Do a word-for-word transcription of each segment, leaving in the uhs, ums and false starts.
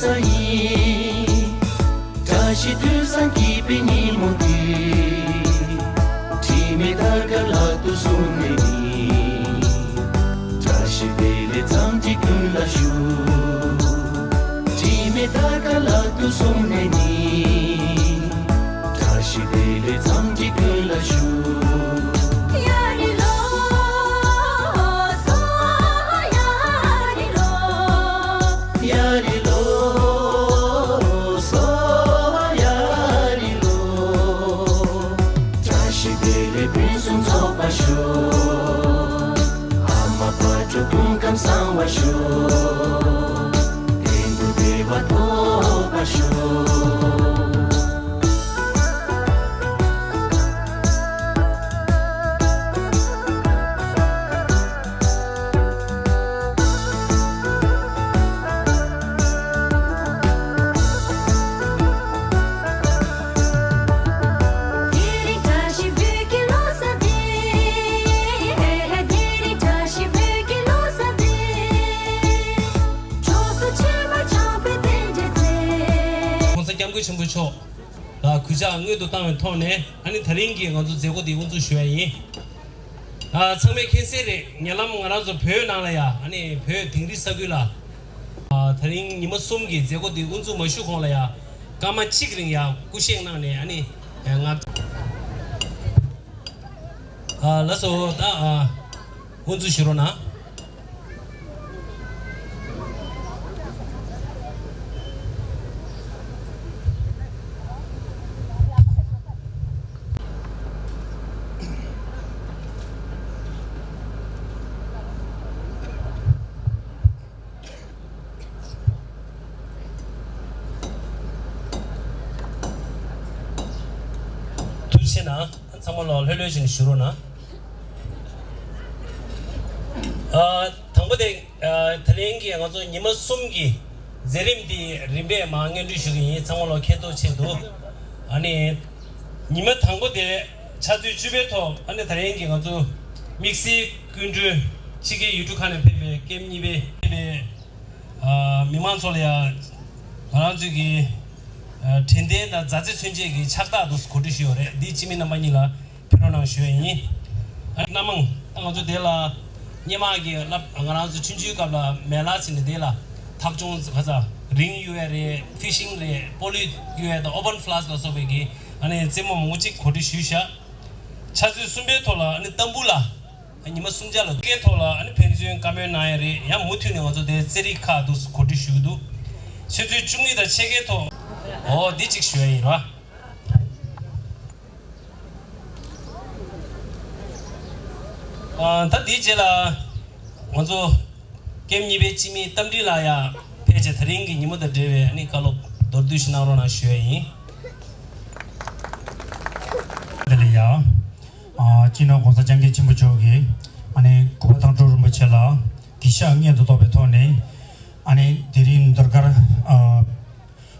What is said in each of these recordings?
ས་ཡིན། བཀྲ་ཤིས་དུས་བཟང་སྐྱིད་པའི་ཉིན་མོ་འདི། དྲི་མེད་དར་དཀར་ལག་ཏུ་བཟུང་ནས་ནི། བཀྲ་ཤིས་བདེ་ལེགས་འཚམས་འདྲི་ཀུན་ལ་ཞུ། དྲི་མེད་དར་དཀར་ལག་ཏུ་བཟུང་ནས་ནི། བཀྲ་ཤིས་བདེ་ལེགས་འཚམས་འདྲི་ཀུན་ལ་ཞུ། ཡ་རི་ལོ། སོ་ཡ་རི་ལོ། ཡ་རི་ལོ། སོ་ཡ་རི་ལོ། བཀྲ་ཤིས་བདེ་ལེགས་ཕུན་སུམ་ཚོགས་པར་ཤོག། ཨ་མ་དཔལ་འབྱོར་སྐྱོང་ཁམས་བཟང་བར་ཤོག། གཏན་དུ་བདེ་བ་ཐོབ་པར་ཤོག།༸གོང་ས་༸སྐྱབས་མགོན་ཆེན་པོ་མཆོག་ལ་གུས་ཕྱག་སྔོན་དུ་བཏང་བའི་ཐོག་ནས། ཨ་ནི་དེ་རིང་གི་ང་ཚོ་མཛད་སྒོ་འདི་དབུ་འཛུགས་ཞུ་ཡ་ཡིན། ཨ། ཚང་མས་མཁྱེན་གསལ་རེད། ཉེ་ལམ་ང་རང་ཚོ་བོད་ནང་ལ་ཡ། ཨ་ནི་བོད་དིང་རི་ས་ཁུལ་ལ། ཨ། དེ་རིང་ཉི་མ་གསུམ་གྱི་མཛད་སྒོ་འདི་དབུ་འཛུགས་མ་ཞུ་གོང་ལ་ཡ། སྐར་མ་གཅིག་རིང་ཡ་སྐུ་གཤེགས་གནང་ནས། ཨ་ནི་ང་། ཨ། ལགས་སོ། ད། ཨ། དབུ་འཛུགས་ཞུ་རོགས་གནང་། ཐུགས་རྗེ་གནང་། ཚང་མ་ལོག་ལྷོད་ལྷོད་བྱས་ནས་བཞུགས་རོགས་གནང་། ཨ། དང་པོ་དེ། ཨ། དེ་རིང་གི་ང་ཚོ་ཉི་མ་གསུམ་གྱི་མཛད་རིམ་འདི་རིམ་པས་མར་སྙན་སྒྲོན་ཞུ་གི་ཡིན། ཚང་མ་ལོག་མཁྱེན་རྟོགས་ཆེད་དུ། ཨ་ནི། ཉི་མ་དང་པོ་དེ་ཕྱག་ཚོད་བཅུ་པའི་ཐོག་ཨ་ནི་དེ་རིང་གི་ང་ཚོ་དམིགས་བསལ་སྐུ་མགྲོན་ཕྱི་རྒྱལ་ཡུལ་གྲུ་ཁག་ནས་ཕེབས་པའི་ཀེམ་གཉིས་པའི་ཕེབས་པའི། ཨ། མི་མང་ཚོ་ལ་ཡ། ང་རང་ཚོའི་གི། ཨ། དྲན་རྟེན་དང་མཛའ་བརྩེ་མཚོན་བྱེད་ཀྱི་ཕྱག་རྟགས་དུ་གོ་སྒྲིག་ཞུས་ཡོད་རེད། འདི་སྤྱི་མི་རྣམ་པ་གཉིས་ལ་ཕུལ་རོགས་གནང་ཞུ་ཡ་ཡིན། ཨ། སྣ་མང་། ད་ང་ཚོ་དེ་ལ་སྔོན་མ་གི་ལབ། ང་རང་ཚོ་ཆུང་ཆུང་སྐབས་ལ་མེ་ལ་ཟེར་ནས་དེ་ལ་ཐག་ཆུང་ཁ་ཚ་རིང་གཡུག་ཡ་རེད། ཕི་ཤིང་རེད། སྤོ་ལོ་གཡུག་ཡ་དང་ཨོ་བན་ཕ་ལ་སི་ལ་སོགས་པའི་གི། ཨ་ནི་རྩེད་མོ་མང་པོ་ཅིག་གོ་སྒྲིག་ཞུས་ཤག་ཕྱག་ཚོད་གསུམ་པའི་ཐོག་ལ་ཨ་ནི་ཏམ་བུ་ལ། ཉི་མ་གསུམ་ཆ་ལ་སྐད་ཐོག་ལ་ཨ་ནི་ཕན་ཚུན་བཀའ་མོལ་གནང་ཡ་རེད། ཡང་མུ་མཐུད་ནས་ང་ཚོ་དེ་རྩེད་རིགས་ཁག་འདུག་གོ་སྒྲིག་ཞུ་གི་འདུག་ཆུ་ཚོད་བཅུ་གཉིས་དང་ཕྱེད་ཀའི་ཐོག་འོ་འདི་གཅིག་ཞུ་ཡ་ཡིན་ར། ཨ། ད་འདིའི་རྗེས་ལ་ང་ཚོ་ཀེམ་གཉིས་པའི་སྤྱི་མི་རྟ་མགྲིན་ལགས་ཡ་ཕེབས་བྱས་དེ་རིང་གི་ཉིན་མོ་དང་འབྲེལ་བའི་ཨ་ནི་བཀའ་སློབ་མདོར་བསྡུས་ཤིག་གནང་རོགས་གནང་ཞུ་ཡ་ཡིན། དེ་ལ་ཡ། ཨ། སྤྱི་ནོར་༸གོང་ས་༸སྐྱབས་མགོན་ཆེན་པོ་མཆོག་གིས་ཨ་ནི་སྐུ་པར་དྭངས་སྤྲུགས་རིན་པོ་ཆེ་ལ་གུས་ཕྱག་སྔོན་དུ་ཐོག་པའི་ཐོག་ནས། ཨ་ནི་དེ་རིང་ཟློས་གར། ཨ།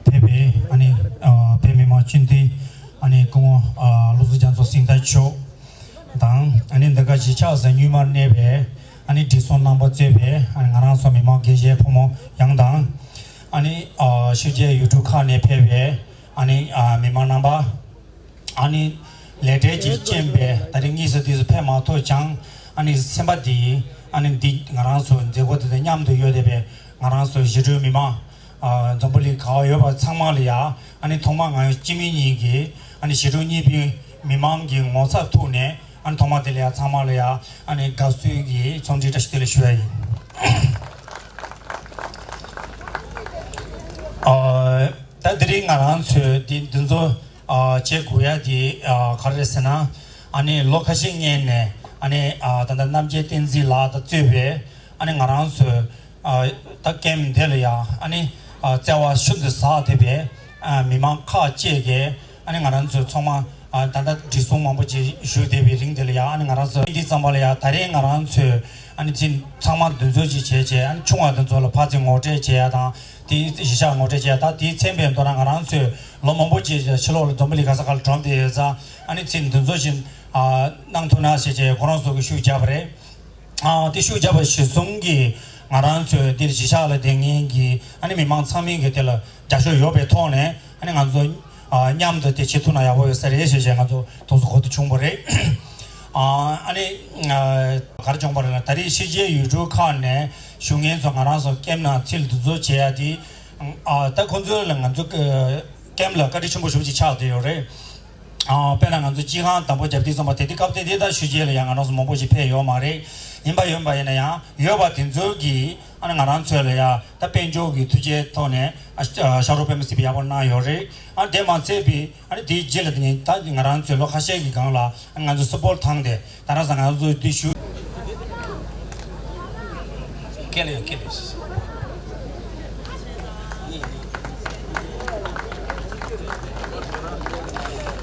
ཕེབས་པའི་ཨ་ནི། ཨ། བོད་མི་མང་སྤྱི་འཐུས། ཨ་ནི་སྐུ་ངོ། ཨ། བློ་བཟང་རྒྱ་མཚོ་གཟེངས་རྟགས་མཆོག་དང་། ཨ་ནི་འདི་ག་གཞིས་ཆགས་གཟའ་མྱུལ་མར་གནས་པའི་ཨ་ནི་བགྲེས་སོང་རྣམ་པ་གཙོས་པའི་ཨ་ནི་ང་རང་ཚོ་མི་མང་དགེ་བཤེས་ཕོ་མོ་ཡོངས་དང་། ཨ་ནི། ཨ། ཕྱི་རྒྱལ་ཡུལ་གྲུ་ཁག་ནས་ཕེབས་པའི་ཨ་ནི། ཨ། མི་མང་རྣམ་པ། ཨ་ནི་ལས་བྲེལ་གྱི་རྐྱེན་པས་ད་རིང་དངོས་སུ་དུས་སུ་ཕེབས་མ་ཐུབ་ཀྱང་། ཨ་ནི་སེམས་པ་འདི། ཨ་ནི་འདི་ང་རང་ཚོ་མཛད་སྒོ་འདི་དང་མཉམ་དུ་ཡོད་བསྡད་པའི་ང་རང་ཚོ་གཞིས་གྲོང་མི་མང་། ཨ། འཛམ་བུ་གླིང་ག་བ་ཡོད་པ་ཚང་མ་ལ་ཡ། ཨ་ནི་ཐོག་མར་ང་སྤྱི་མི་གཉིས་ཀྱིས་ཨ་ནི་གཞིས་གྲོང་གཉིས་པའི་མི་མང་གི་ངོ་ཚབ་ཐུག་ནས། ཨ་ནི་ཐོག་མར་དེ་ལ་ཡ་ཚང་མ་ལ་ཡ་ཨ་ནི་དགའ་བསུ་གི་ཚོགས་འདུའི་བཀྲ་ཤིས་བདེ་ལེགས་ཞུ་ཡ་ཡིན། ཨ། ད་དེ་རིང་ང་རང་ཚོས་དེ་འདི་ཚོ། ཨ། བྱེད་དགོས་ཡ་དེ། ཨ། ག་རེ་རེད་ཟེར་ན། ཨ་ནི་ལོ་ཁ་ཤས་སྔོན་ནས་ཨ་ནི། ཨ། ད་ལྟ་རྣམ་རྒྱལ་བསྟན་འཛིན་ལགས་དང་གཙོས་པའི་ཨ་ནི་ང་རང་ཚོས། ཨ། ད་ཀེམ་དེ་ལ་ཡ་ཨ་ནི། ཨ། བརྩེ་བ་ཤུགས་ཏུ་ཟགས་བསྡད་པའི། ཨ། མི་མང་ཁག་ཅིག་གིས་ཨ་ནི་ང་རང་ཚོ་ཚང་མ། ཨ། ད་ལྟ་བགྲེས་སོང་མང་པོ་ཅིག་བཞུགས་བསྡད་པའི་རིང་དེ་ལ་ཡ། ཨ་ནི་ང་རང་ཚོ་འདི་ཙམ་པ་ལ་ཡ། ད་རེས་ང་རང་ཚོས་ཨ་ནི་ཚང་མ་འདུ་འཛོམས་ཅིག་བྱས་བྱས། ཨ་ནི་ཆུང་བ་འདི་ཚོ་ལ་ཕར་ཚུར་ངོ་སྤྲོད་བྱེད་ཡ་དང་། དེའི་གཞིས་ཆགས་ངོ་སྤྲོད་བྱས། ད་དེའི་མཚན་པའི་མདོར་ན་ང་རང་ཚོས་ལོ་མང་པོ་ཅིག་ཕྱི་ལོགས་ལ་འཛམ་བུ་གླིང་ག་ས་ག་ལ་གྲོངས་བསྡད་ཡོད་ཙང་། ཨ་ནི་ཚེ་འདི་ཚོ་བཞིན། ཨ། གནང་ཐུབ་ན་ཞེས་བྱས་ཁོ་རང་ཚོ་གིས་ཤུགས་བརྒྱབ་པ་རེད། ཨ། དེ་ཤུགས་བརྒྱབ་པ་གཞིར་བཟུང་གིས། ང་རང་ཚོའི་འདིར་གཞིས་ཆགས་ལ་བསྡད་མཁན་གྱི་ཨ་ནི་མི་མང་ཚང་མས་ཀྱི་དེ་ལ་རྒྱབ་སྐྱོར་ཡོད་པའི་ཐོག་ནས། ཨ་ནི་ང་ཚོ་ཨ་མཉམ་དུ་དེ་བྱེད་ཐུབ་ན་ཡག་པོ་ཡོད་ས་རེད་ཞེས་བྱས་ང་ཚོ་དུས་ཚོད་འགོར་དུ་བྱུང་བ་རེད། ཨ་ཨ་ནི་ཨ་ག་རེ་བྱུང་བ་རེད་ན། ད་རེས་ཕྱི་རྒྱལ་ཡུལ་གྲུ་ཁག་ནས་བཞུགས་མཁན་ཚོ་ང་རང་ཚོ་ཀེམ་ནང་ཚུར་འདུ་འཛོམས་བྱེད་ཡ་དེ། ཨ་ད་ཁོང་ཚོ་ལ་ང་ཚོ་ཀེམ་ལ་བཀའ་དྲིན་ཆེན་པོ་ཞེ་པོ་ཅིག་ཆགས་བསྡད་ཡོད་རེད། ཨ་དཔེར་ན་ང་ཚོ་སྤྱི་ཁང་དང་པོ་རྒྱབ་དུས་ཙམ་པ་དེ་དུས་སྐབས་དེ་དུས་ད་ཕྱི་རྒྱལ་ལ་ཡང་ང་རང་ཚོ་མང་པོ་ཞིག་ཕེབས་ཡོད་མ་རེད། ཡིན་པ་ཡིན་པ་ཡིན་ན་ཡང་ཡོད་པ་དེ་ཚོ་གིས་ཨ་ནི་ང་རང་ཚོ་ལ་ཡ་ད་དཔལ་འབྱོར་གྱི་ཐུགས་རྗེའི་ཐོག་ནས་ཨ་ཤ་ཤ་རོགས་དཔེ་མི་སྲིད་པ་ཡག་པོ་གནང་ཡོད་རེད། ཨ་དེ་མ་ཚད་པའི་ཨ་ནི་དེའི་རྗེས་ལ་དེ་ནས་ད་ང་རང་ཚོའི་ལོ་ཁ་ཤས་ཀྱི་སྒང་ལ་ང་ཚོ་སུ་པོར་ཐང་དེ་ད་རང་ས་ང་ཚོ་དེ་ཞུ། སྐད་ལ་ཡང་སྐད་ལ།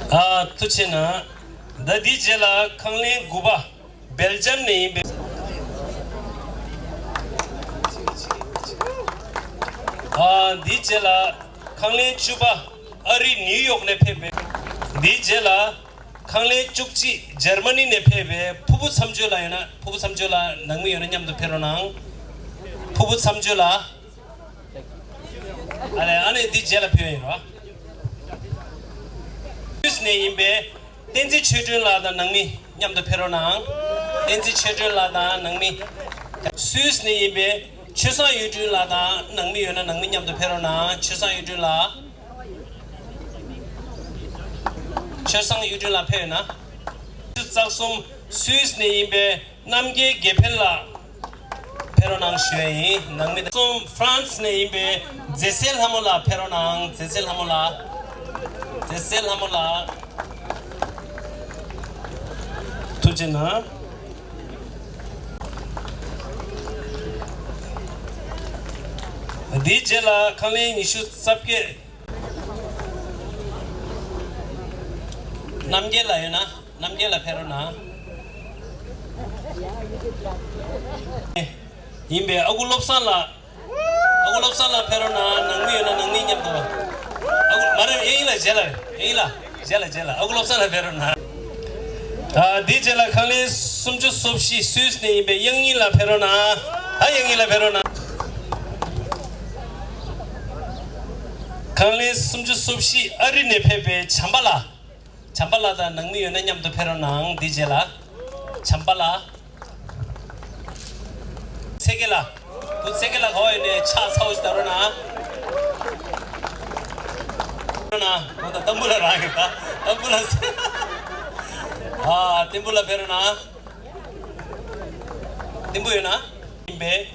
ཨ་ཐུགས་རྗེ་གནང་། ད་འདིའི་རྗེས་ལ་ཁང་ལེན་དགུ་པ་སྦེལ་ཇམ་ནས་ཡིན་པའི། ཨ་འདིའི་རྗེས་ལ་ཁང་ལེན་བཅུ་པ་ཨ་རི་ནིའུ་ཡོག་ནས་ཕེབས་པའི། འདིའི་རྗེས་ལ་ཁང་ལེན་བཅུ་གཅིག་འཇར་མ་ནི་ནས་ཕེབས་པའི་ཕུར་བུ་མཚམས་གཅོད་ལགས་ཡོད་ན། ཕུར་བུ་མཚམས་གཅོད་ལགས་ནང་མི་ཡོད་ན་མཉམ་དུ་ཕེབས་རོགས་གནང་། ཕུར་བུ་མཚམས་གཅོད་ལགས། ཨ་ལས་ཨ་ནི་འདི་རྗེས་ལ་ཕེབས་ཡིན་རོགས། སུད་སི་ནས་ཡིན་པའི་བསྟན་འཛིན་ཆོས་སྒྲོན་ལགས་དང་ནང་མི་མཉམ་དུ་ཕེབས་རོགས་གནང་། བསྟན་འཛིན་ཆོས་སྒྲོན་ལགས་དང་ནང་མི། སུད་སི་ནས་ཡིན་པའི་ཆོས་བཟང་གཡུ་སྒྲོན་ལགས་དང་ནང་མི་ཡོད་ན་ནང་མི་མཉམ་དུ་ཕེབས་རོགས་གནང་། ཆོས་བཟང་གཡུ་སྒྲོན་ལགས། ཆོས་བཟང་གཡུ་སྒྲོན་ལགས་ཕེབས་ཡོད་ན། བཅུ་རྩ་གསུམ་སུད་སི་ནས་ཡིན་པའི་རྣམ་རྒྱལ་དགེ་འཕེལ་ལགས་ཕེབས་རོགས་གནང་ཞུ་ཡ་ཡིན། ནང་མི་གསུམ་ཧྥ་རན་སི་ནས་ཡིན་པའི་མཛེས་སེ་ལྷ་མོ་ལགས་ཕེབས་རོགས་གནང་། མཛེས་སེ་ལྷ་མོ་ལགས། མཛེས་སེ་ལྷ་མོ་ལགས། ཐུགས་རྗེ་གནང་། འདིའི་རྗེས་ལ་ཁང་ལེན་ཉི་ཤུ་རྩ་བརྒྱད། རྣམ་རྒྱལ་ལགས་ཡོད་ན། རྣམ་རྒྱལ་ལགས་ཕེབས་རོགས་གནང་། ཡིན་པའི་ཨ་ཁུ་བློ་བཟང་ལགས། ཨ་ཁུ་བློ་བཟང་ལགས་ཕེབས་རོགས་གནང་། ནང་མི་ཡོད་ན་ནང་མི་མཉམ་དུ། ཨ་ཁུ་མ་རེད། ཡང་ཡིན་ལ་རྗེས་ལ། ཡང་ཡིན་ལ། རྗེས་ལ་རྗེས་ལ་ཨ་ཁུ་བློ་བཟང་ལགས་ཕེབས་རོགས་གནང་། ད་འདིའི་རྗེས་ལ་ཁང་ལེན་སུམ་ཅུ་སོ་བཞི་སུད་སི་ནས་ཡིན་པའི་དབྱངས་སྙིགས་ལགས་ཕེབས་རོགས་གནང་། ད་དབྱངས་སྙིགས་ལགས་ཕེབས་རོགས་གནང་། ཁང་ལེན་སུམ་ཅུ་སོ་བཞི་ཨ་རི་ནས་ཕེབས་པའི་བྱམས་པ་ལགས། བྱམས་པ་ལགས་དང་ནང་མི་ཡོད་ན་མཉམ་དུ་ཕེབས་རོགས་གནང་། འདིའི་རྗེས་ལ། བྱམས་པ་ལགས། ཚེ་སྐྱིད་ལགས། བུ་ཚེ་སྐྱིད་ལགས་ག་པར་ཡོད་ནའི་ཕྱག་ཚ་པོ་ཞིག་བརྡབ་རོགས་གནང་། རོགས་གནང་། འོ་ད་ཏམ་བུ་ལགས་རང་ཡོད་ད། ཏམ་བུ་ལགས། ཨ་ཏམ་བུ་ལགས་ཕེབས་རོགས་གནང་། ཏམ་བུ་ཡོད་ན། ཡིན་པས།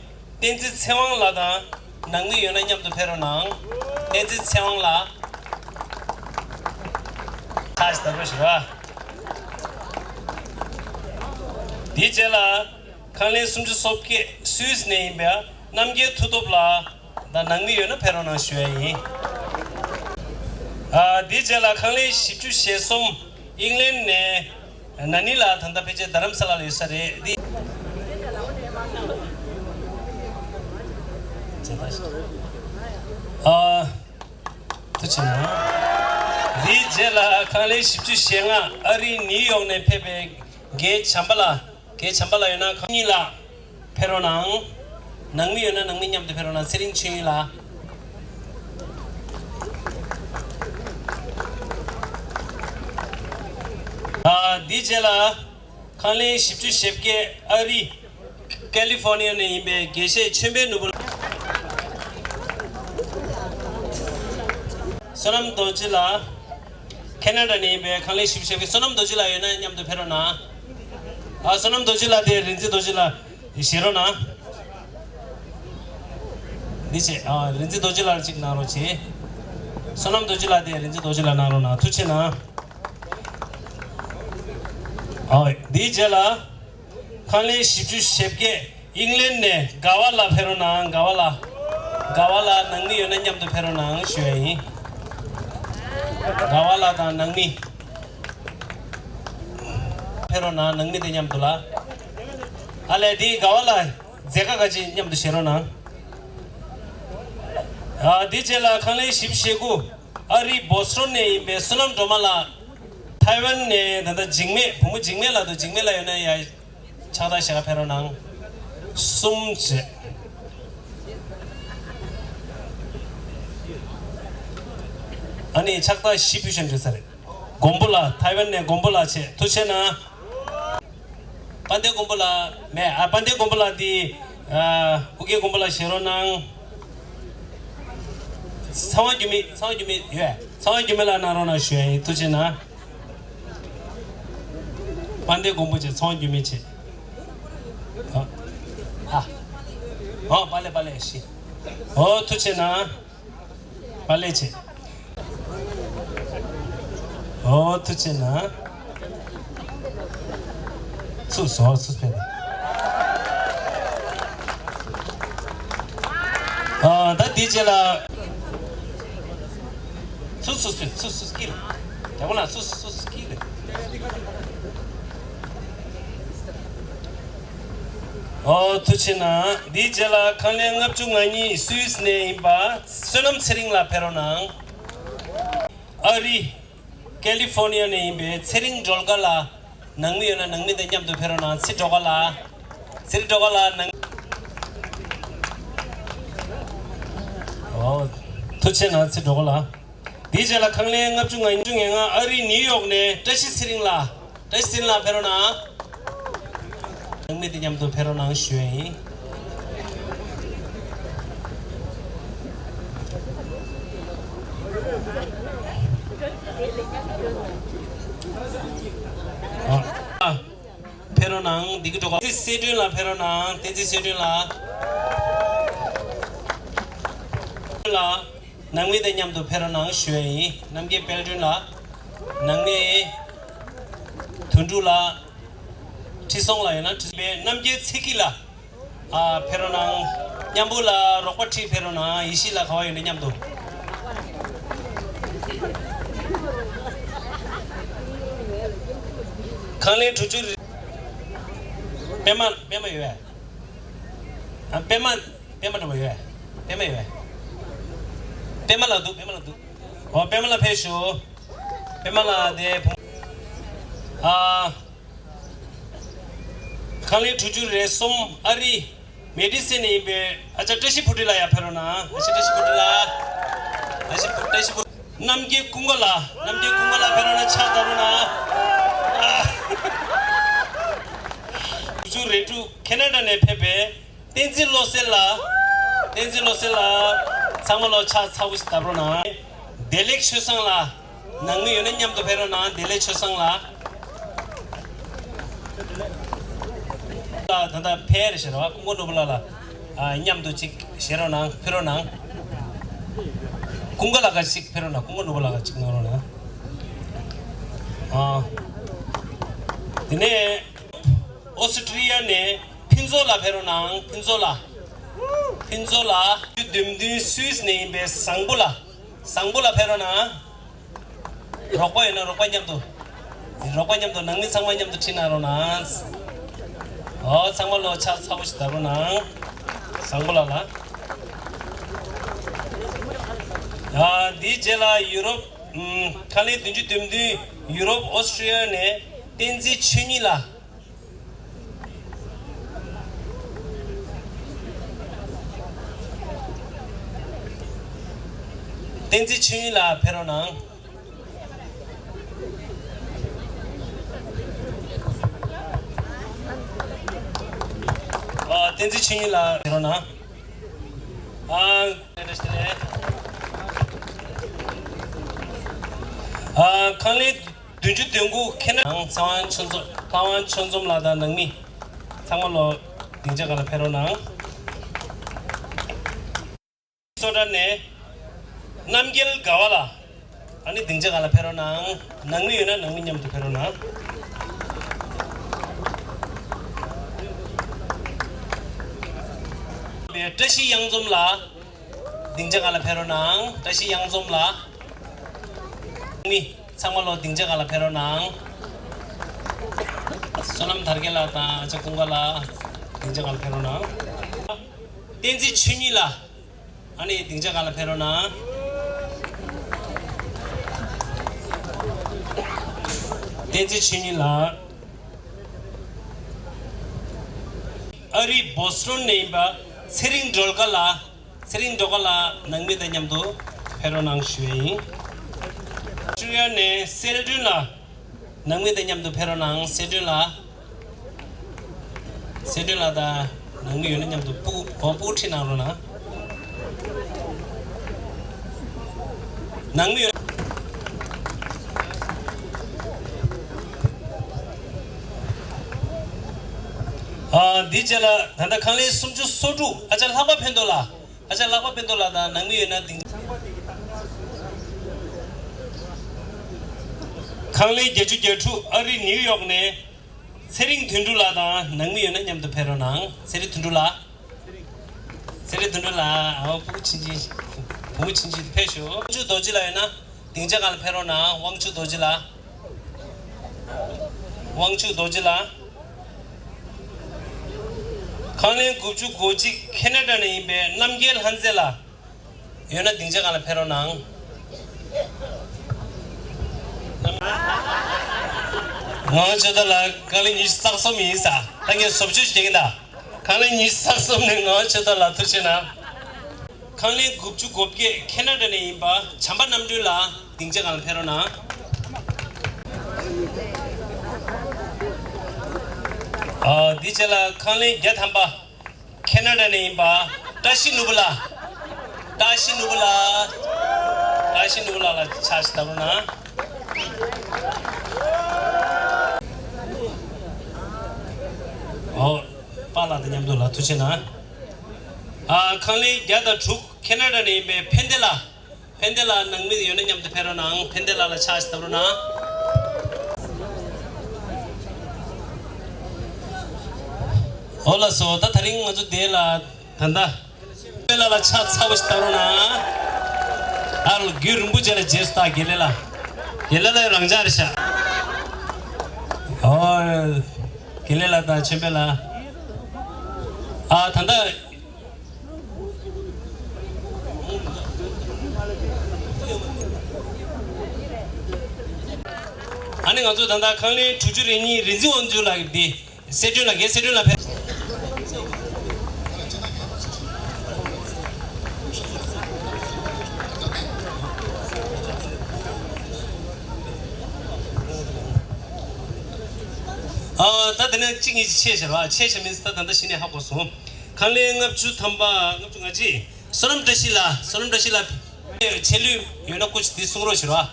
བསྟན་འཛིན་ཚེ་དབང་ལགས་དང་ནང་མི་ཡོད་ན་མཉམ་དུ་ཕེབས་རོགས་གནང་། བསྟན་འཛིན་ཚེ་དབང་ལགས། ཁ་ཞིག་བརྡབ་རོགས་ཞུ་ར། དེའི་རྗེས་ལ་ཁང་ལེན་སུམ་ཅུ་སོ་བརྒྱད་སུད་སི་ནས་ཡིན་པའི་རྣམ་རྒྱལ་མཐུ་སྟོབས་ལགས་དང་ནང་མི་ཡོད་ན་ཕེབས་རོགས་གནང་ཞུ་ཡ་ཡིན། ཨ་དེའི་རྗེས་ལ་ཁང་ལེན་བཞི་བཅུ་ཞེ་གསུམ་ཨིང་ལན་ནས། ན་ནིང་ལ་ད་ལྟ་ཕལ་ཆེར་རྡ་རམ་ས་ལ་ལ་ཡོད་ས་རེད། འདི་ཨ་ཐུགས་རྗེ་གནང་། འདིའི་རྗེས་ལ་ཁང་ལེན་བཞི་བཅུ་ཞེ་ལྔ་ཨ་རིའི་ནིའུ་ཡོག་ནས་ཕེབས་པའི་རྒན་བྱམས་པ་ལགས། རྒན་བྱམས་པ་ལགས་ཡོད་ན་ཁང་གཉིས་ལ། ཕེབས་རོགས་གནང་། ནང་མི་ཡོད་ན་ནང་མི་མཉམ་དུ་ཕེབས་རོགས་གནང་། ཚེ་རིང་ཆོས་དབྱིངས་ལགས། ཨ་འདིའི་རྗེས་ལ་ཁང་ལེན་བཞི་བཅུ་ཞེ་བརྒྱད་ཨ་རི་ཀེ་ལི་ཧྥོར་ནི་ཡ་ནས་ཡིན་པའི་དགེ་བཤེས་ཆོས་འཕེལ་ནོར་བུ་ལགས། བསོད་ནམས་རྡོ་རྗེ་ལགས། ཁེ་ན་ཌ་ནས་ཡིན་པའི་ཁང་ལེན་བཞི་བཅུ་ཞེ་བརྒྱད་བསོད་ནམས་རྡོ་རྗེ་ལགས་ཡོད་ན་མཉམ་དུ་ཕེབས་རོགས་གནང་། ཨ་བསོད་ནམས་རྡོ་རྗེ་ལགས་དེ་རིག་འཛིན་རྡོ་རྗེ་ལགས་བཞེས་རོགས་གནང་། འདི་བྱས། ཨ་རིག་འཛིན་རྡོ་རྗེ་ལགས་གཅིག་གནང་རོགས་བྱེད། བསོད་ནམས་རྡོ་རྗེ་ལགས་དེ་རིག་འཛིན་རྡོ་རྗེ་ལགས་གནང་རོགས་གནང་། ཐུགས་རྗེ་གནང་། ཨ་འདིའི་རྗེས་ལ་ཁང་ལེན་བཞི་བཅུ་ཞེ་བརྒྱད་ཨིང་ལན་ནས་དགའ་བ་ལགས་ཕེབས་རོགས་གནང་། དགའ་བ་ལགས། དགའ་བ་ལགས་ནང་མི་ཡོད་ན་མཉམ་དུ་ཕེབས་རོགས་གནང་ཞུ་ཡ་ཡིན། དགའ་བ་ལགས་དང་ནང་མི་ཕེབས་རོགས་གནང་། ནང་མི་དེ་མཉམ་དུ་ལ། ཨ་ལས་དེ་དགའ་བ་ལགས་མཛད་དཀའ་ག་ཅིག་མཉམ་དུ་བཞེས་རོགས་གནང་། ཨ་དེ་རྗེས་ལ་ཁང་ལེན་བཞི་བཅུ་ཞེ་དགུ་ཨ་རི་བོ་སི་ཊོན་ནས་ཡིན་པའི་བསོད་ནམས་སྒྲོལ་མ་ལགས། ཐའེ་ཝན་ནས་ད་ལྟ་འཇིགས་མེད་བུ་མོ་འཇིགས་མེད་ལགས་འདུག་འཇིགས་མེད་ལགས་ཡོད་ན་ཡ། ཕྱག་རྟགས་ཞལ་ཁ་ཕེབས་རོགས་གནང་། གསུམ་བྱས། ཨ་ནི་ཕྱག་རྟགས་བཞི་ཕུལ་བཞིན་རེད་ས་རེད། མགོན་པོ་ལགས། ཐའེ་ཝན་ནས་མགོན་པོ་ལགས་བྱས། ཐུགས་རྗེ་གནང་། དཔལ་ལྡན་མགོན་པོ་ལགས་མེད། ཨ། དཔལ་ལྡན་མགོན་པོ་ལགས་འདི། ཨ། ཨོ་རྒྱན་མགོན་པོ་ལགས་བཞེས་རོགས་གནང་། ཚེ་དབང་འགྱུར་མེད། ཚེ་དབང་འགྱུར་མེད་ཡོད། ཚེ་དབང་འགྱུར་མེད་ལགས་གནང་རོགས་གནང་ཞུ་ཡ་ཡིན། ཐུགས་རྗེ་གནང་། དཔལ་ལྡན་མགོན་པོ་བྱས། ཚེ་དབང་འགྱུར་མེད་བྱས། ཨ། ཨ། ཨོ་པ་ལེ་པ་ལེ་ཤི། ཨོ་ཐུགས་རྗེ་གནང་། པ་ལེ་བྱས། ཨོ་ཐུགས་རྗེ་གནང་། ཚུགས་སོ། ཚུགས་ཕེབས། ཨ། ད་འདི་རྗེས་ལ། ཚུགས་ཚུགས་ཚུགས་ཚུགས་ཚུགས་ཀྱི་རེད། རྒྱལ་པོ་ལགས་ཚུགས་ཚུགས་ཚུགས་ཀྱི་རེད། ཨོ་ཐུགས་རྗེ་གནང་། འདིའི་རྗེས་ལ་ཁང་ལས་ལྔ་བཅུ་ང་གཉིས་སུད་སི་ནས་ཡིན་པ་བསོད་ནམས་ཚེ་རིང་ལགས་ཕེབས་རོགས་གནང་། ཨ་རི་ཀེ་ལི་ཧྥོར་ནི་ཡ་ནས་ཡིན་པའི་ཚེ་རིང་སྒྲོལ་དཀར་ལགས། ནང་མི་ཡོད་ན་ནང་མི་དང་མཉམ་དུ་ཕེབས་རོགས་གནང་། ཚེ་སྒྲོལ་དཀར་ལགས། ཚེ་རིང་སྒྲོལ་དཀར་ལགས་ནང་། ཨོ། ཐུགས་རྗེ་གནང་། ཚེ་སྒྲོལ་དཀར་ལགས། དེའི་རྗེས་ལ་ཁང་ལས་ལྔ་བཅུ་ང་ལྔ་ཨ་རི་ནིའུ་ཡོག་ནས་བཀྲ་ཤིས་ཚེ་རིང་ལགས། བཀྲ་ཤིས་ཚེ་རིང་ལགས་ཕེབས་རོགས་གནང་། ནང་མི་དང་མཉམ་དུ་ཕེབས་རོགས་གནང་ཞུ་ཡ་ཡིན། ཨ། ཕེབས་རོགས་གནང་། འདི་གི་གྲོགས་པོ་བསྟན་འཛིན་གསལ་སྒྲོན་ལགས་ཕེབས་རོགས་གནང་། བསྟན་འཛིན་གསལ་སྒྲོན་ལགས། ལགས། ནང་མི་དང་མཉམ་དུ་ཕེབས་རོགས་གནང་ཞུ་ཡ་ཡིན། རྣམ་རྒྱལ་དཔལ་སྒྲོན་ལགས། ནང་མི་དོན་གྲུབ་ལགས། ཁྲི་སྲོང་ལགས་ཡོད་ན་ཁྲི་སྲོང་། རྣམ་རྒྱལ་ཚེ་སྐྱིད་ལགས། ཨ། ཕེབས་རོགས་གནང་། མཉམ་པོ་ལ་རོགས་པ་ཁྲིད་ཕེབས་རོགས་གནང་། ཡེ་ཤེས་ལགས་ག་བ་ཡོད་ན་མཉམ་དུ། ཁང་ལས་དྲུག་ཅུ་རེ། པད་མ། པད་མ་ཡོད་པས། ཨ། པད་མ། པད་མ་འགྲོ་བ་ཡོད་པས། པད་མ་ཡོད་པས། པད་མ་ལགས་འདུག་པད་མ་ལགས་འདུག་ཨོ། པད་མ་ལགས་ཕེབས་ཤོག་པད་མ་ལགས་དེ་ཕུང་། ཨ། ཁང་ལས་དྲུག་ཅུ་རེ་གསུམ་ཨ་རི་མེ་ཏི་སི་ནས་ཡིན་པའི་ཨ་ཅག་བཀྲ་ཤིས་ཕུར་སྒྲིག་ལགས་ཡར་ཕེབས་རོགས་གནང་། ཨ་ཅག་བཀྲ་ཤིས་ཕུར་སྒྲིག་ལགས། བཀྲ་ཤིས་ཕུར། བཀྲ་ཤིས་ཕུར། རྣམ་རྒྱལ་ཀུན་དགའ་ལགས། རྣམ་རྒྱལ་ཀུན་དགའ་ལགས་ཕེབས་རོགས་གནང་། ཕྱག་བརྡབ་རོགས་གནང་། ཨ། དྲུག་ཅུ་རེ་དྲུག་ཁེ་ན་ཌ་ནས་ཕེབས་པའི་བསྟན་འཛིན་བློ་གསལ་ལགས། བསྟན་འཛིན་བློ་གསལ་ལགས། ཚང་མ་ལོ་ཕྱག་ཚ་པོ་ཞིག་བརྡབ་རོགས་གནང་། བདེ་ལེགས་ཆོས་བཟང་ལགས། ནང་མི་ཡོད་ན་མཉམ་དུ་ཕེབས་རོགས་གནང་། བདེ་ལེགས་ཆོས་བཟང་ལགས། ད་ལྟ་ཕེབས་རེད་ཟེར་བ། ཀུན་དགའ་ནོར་བུ་ལགས་ལ། ཨ། མཉམ་དུ་ཅིག་བཞེས་རོགས་གནང་། ཕེབས་རོགས་གནང་། ཀུན་དགའ་ལགས་ཀ་ཅིག་ཕེབས་རོགས་གནང་། ཀུན་དགའ་ནོར་བུ་ལགས་ཀ་ཅིག་གནང་རོགས་གནང་། ཨ། དེ་ནས་ཨོ་སི་ཀྲི་ཡ་ནས་ཕུན་ཚོགས་ལགས་ཕེབས་རོགས་གནང་། ཕུན་ཚོགས་ལགས། ཕུན་ཚོགས་ལགས། བདུན་བདུན་སུད་སི་ནས་ཡིན་པའི་བཟང་པོ་ལགས། བཟང་པོ་ལགས་ཕེབས་རོགས་གནང་། རོགས་པ་ཡོད་ན་རོགས་པ་མཉམ་དུ། རོགས་པ་མཉམ་དུ། ནང་མི་ཚང་མ་མཉམ་དུ་ཁྲིད་གནང་རོགས་གནང་། ཨོ། ཚང་མ་ལོ་ཕྱག་ཚ་པོ་ཞིག་བརྡབ་རོགས་གནང་། བཟང་པོ་ལགས་ལ། ཨ། འདིའི་རྗེས་ལ་ཡུ་རོབ། ཨམ། ཁང་ལས་བདུན་ཅུ་དོན་བདུན་ཡུ་རོབ་ཨོ་སི་ཀྲི་ཡ་ནས་བསྟན་འཛིན་ཆོས་ཉིད་ལགས། བསྟན་འཛིན་ཆོས་ཉིད་ལགས་ཕེབས་རོགས་གནང་། ཨ། བསྟན་འཛིན་ཆོས་ཉིད་ལགས་ཕེབས་རོགས་གནང་། ཨ། ཨ། ཁང་ལས་བདུན་ཅུ་དོན་དགུ་ཁེ་ན་ཌ་ཚེ་དབང་ཆོས་འཛོམས། ཚེ་དབང་ཆོས་འཛོམས་ལགས་དང་ནང་མི་ཚང་མ་ལོ་སྡིངས་ཆ་སྒང་ལ་ཕེབས་རོགས་གནང་། སོ་ཊ་ནས་རྣམ་རྒྱལ་དགའ་བ་ལགས། ཨ་ནི་སྡིངས་ཆ་སྒང་ལ་ཕེབས་རོགས་གནང་། ནང་མི་ཡོད་ན་ནང་མི་མཉམ་དུ་ཕེབས་རོགས་གནང་། བཀྲ་ཤིས་གཡང་འཛོམས་ལགས། སྡིངས་ཆ་སྒང་ལ་ཕེབས་རོགས་གནང་། བཀྲ་ཤིས་གཡང་འཛོམས་ལགས། མི་ཚང་མ་ལོ་སྡིངས་ཆ་སྒང་ལ་ཕེབས་རོགས་གནང་། བསོད་ནམས་དར་རྒྱས་ལགས་དང་ཨ་ཅག་ཀུན་དགའ་ལགས་སྡིངས་ཆ་སྒང་ལ་ཕེབས་རོགས་གནང་། བསྟན་འཛིན་ཆོས་ཉིད་ལགས། ཨ་ནི་སྡིངས་ཆ་སྒང་ལ་ཕེབས་རོགས་གནང་། བསྟན་འཛིན་ཆོས་ཉིད་ལགས། ཨ་རི་བོ་སི་ཊོན་ནས་ཡིན་པ་ཚེ་རིང་སྒྲོལ་དཀར་ལགས། ཚེ་རིང་སྒྲོལ་དཀར་ལགས་ནང་མི་དང་མཉམ་དུ་ཕེབས་རོགས་གནང་ཞུ་ཡ་ཡིན། ཀྲུང་དབྱང་ནས་གསལ་སྒྲོན་ལགས། ནང་མི་དང་མཉམ་དུ་ཕེབས་རོགས་གནང་། གསལ་སྒྲོན་ལགས། གསལ་སྒྲོན་ལགས་དང་ནང་མི་ཡོད་ན་མཉམ་དུ་སྤུ་གུ་འོ་སྤུ་གུ་ཁྲིད་གནང་རོགས་གནང་། ནང་མི་ཡོད། ཨ། འདི་རྗེས་ལ་ད་ལྟ་ཁང་ལེན་སུམ་ཅུ་སོ་དྲུག་ཨ་ཅག་ལྷག་པ་ཕན་ཐོགས་ལགས། ཨ་ཅག་ལྷག་པ་ཕན་ཐོགས་ལགས་དང་ནང་མི་ཡོད་ན་དེང་། ཁང་ལེན་བརྒྱད་ཅུ་གྱ་དྲུག་ཨ་རི་ནིའུ་ཡོག་ནས་ཚེ་རིང་དོན་གྲུབ་ལགས་དང་ནང་མི་ཡོད་ན་མཉམ་དུ་ཕེབས་རོགས་གནང་། ཚེ་རིང་དོན་གྲུབ་ལགས། ཚེ་རིང་དོན་གྲུབ་ལགས། ཨ། སྤུ་གུ་ཆུང་ཆུང་། བུ་མོ་ཆུང་ཆུང་ཕེབས་ཤོག་དབང་ཕྱུག་རྡོ་རྗེ་ལགས་ཡོད་ན་སྡིངས་ཆ་སྒང་ལ་ཕེབས་རོགས་གནང་། དབང་ཕྱུག་རྡོ་རྗེ་ལགས། དབང་ཕྱུག་རྡོ་རྗེ་ལགས། ཁང་ལེན་དགུ་བཅུ་གོ་གཅིག་ཁེ་ན་ཌ་ནས་ཡིན་པའི་རྣམ་རྒྱལ་ལྷ་མཛེས་ལགས། ཡོད་ན་སྡིངས་ཆ་སྒང་ལ་ཕེབས་རོགས་གནང་། ངག་དབང་ཆོས་བདག་ལགས། ཁང་ལེན་ཉི་ཤུ་རྩ་གསུམ་ཡིན་ས། ད་ངས་བཟོ་བཅོས་ཤིག་བྱེད་ཀྱི་ད། ཁང་ལེན་ཉི་ཤུ་རྩ་གསུམ་ནས་ངག་དབང་ཆོས་བདག་ལགས་ཐུགས་རྗེ་གནང་། ཁང་ལེན་དགུ་བཅུ་གོ་བརྒྱད་ཁེ་ན་ཌ་ནས་ཡིན་པ་བྱམས་པ་རྣམ་གྲོལ་ལགས། སྡིངས་ཆ་སྒང་ལ་ཕེབས་རོགས་གནང་། ཨ། འདི་རྗེས་ལ་ཁང་ལེན་བརྒྱ་ཐམ་པ། ཁེ་ན་ཌ་ནས་ཡིན་པ། བཀྲ་ཤིས་ནོར་བུ་ལགས། བཀྲ་ཤིས་ནོར་བུ་ལགས། བཀྲ་ཤིས་ནོར་བུ་ལགས་ལ་ཕྱག་ཞིག་བརྡབ་རོགས་གནང་། ཨོ། པཱ་ལགས་དང་མཉམ་དུ་ལ་ཐུགས་རྗེ་གནང་། ཨ། ཁང་ལེན་བརྒྱ་དང་དྲུག་ཁེ་ན་ཌ་ནས་ཡིན་པའི་ཕན་བདེ་ལགས། ཕན་བདེ་ལགས་ནང་མི་ཡོད་ན་མཉམ་དུ་ཕེབས་རོགས་གནང་། ཕན་བདེ་ལགས་ལ་ཕྱག་ཞིག་བརྡབ་རོགས་གནང་། ཨོ་ལགས་སོ། ད་དེ་རིང་ང་ཚོ་འདི་ལ་ད་ལྟ་དགེ་ལེགས་ལགས་ལ་ཕྱག་འཚལ་བ་ཞིག་བཏང་རོགས་གནང་། ཨ་རོ། རྒྱུན་རིང་པོ་རྗེས་ལ་རྗེས་སུ་ད་དགེ་ལེགས་ལགས། དགེ་ལེགས་ལགས་རང་འཇགས་རེད་ཤག་ཨོ། དགེ་ལེགས་ལགས་དང་ཆོས་འཕེལ་ལགས། ཨ། ད་ལྟ། ཨ་ནི་ང་ཚོ་ད་ལྟ་ཁང་ལེན་དྲུག་ཅུ་རེ་གཉིས་རིག་འཛིན་དབང་ཕྱུག་ལགས་ཀྱི་འདི། གསལ་སྒྲོན་ལགས། ངའི་གསལ་སྒྲོན་ལགས་ཕེབས། ཨ། ད་དེ་ནས་གཅིག་གཉིས་ཀྱིས་ཆད་བཞག་ར། ཆད་བཞག་མིན་ད་ད་ལྟ་གཞི་ནས་ཧ་གོ་སོང་། ཁང་ལེན་ལྔ་བཅུ་ཐམ་པ། ལྔ་བཅུ་ང་གཅིག་བསོད་ནམས་བཀྲ་ཤིས་ལགས། བསོད་ནམས་བཀྲ་ཤིས་ལགས། ཆད་ལུས་ཡོད་ན་སྐུ་མཁྱེན་འདི་གསུང་རོགས་བྱེད་རོགས།